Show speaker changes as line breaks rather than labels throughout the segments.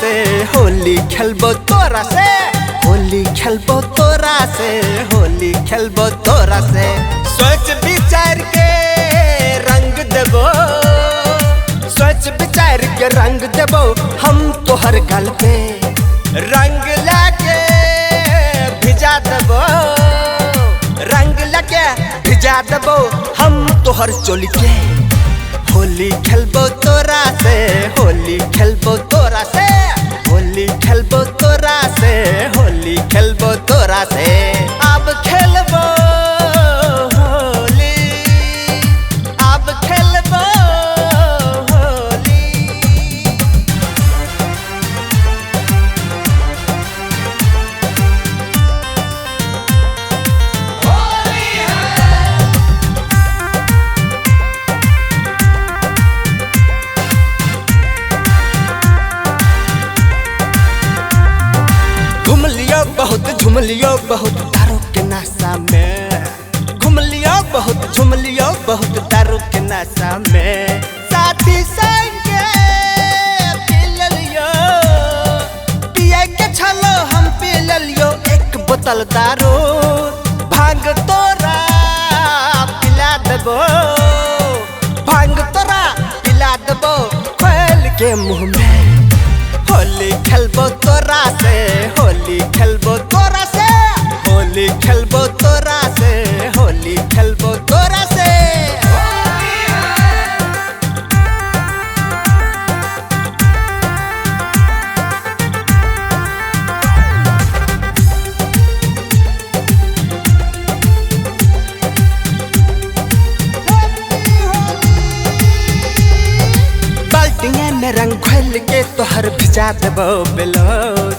से, होली खेलबो तोरा से, होली खेलबो तोरा से, होली खेलबो तोरा से। सोच विचार के रंग देबो, सोच विचार के रंग देबो हम तोहर गल पे। रंग लाके भिजा देबो, रंग लाके भिजा देबो हम तोहर चोली के। होली खेलबो तोरा से, होली खेलबो तोरा से, होली खेलबो तोरा से, होली खेलबो तोरा से। अब खेलबो होली, अब खेलबो होली। घूम लियो बहुत, झूम लियो बहुत दारू के नशा में। घूम लियो बहुत, झूम लियो बहुत दारू के नशा में। साथी संगे पी लियो, पिए के छलो हम पी लियो एक बोतल दारू। भांग तोरा पिला देबो, भांग तोरा पिला देबो खोल के मुँह में। होली खेलबो तोरा से, होली खेलबो तोरा से, होली खेलबो तोरा से, होली खेलबो तोरा से। बाल्टिया में रंग घोल के तोहर भिजा देबो बेलोस।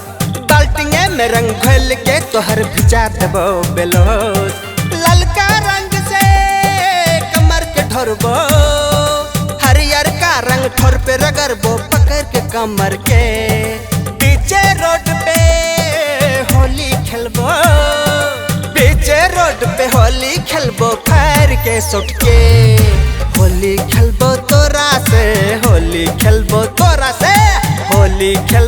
बाल्टिया में रंग घोल के तोहर भिजा देबो बेलोस। ललका रंग से कमर के ढोरबो, हरियर का रंग ठोर पे रगड़बो पकड़ के कमर के। बीचे रोड पे होली खेलबो, बीचे रोड पे होली खेलबो फायर के सुट के। होली खेलबो तोरा से, होली खेलबो तोरा से, होली खेल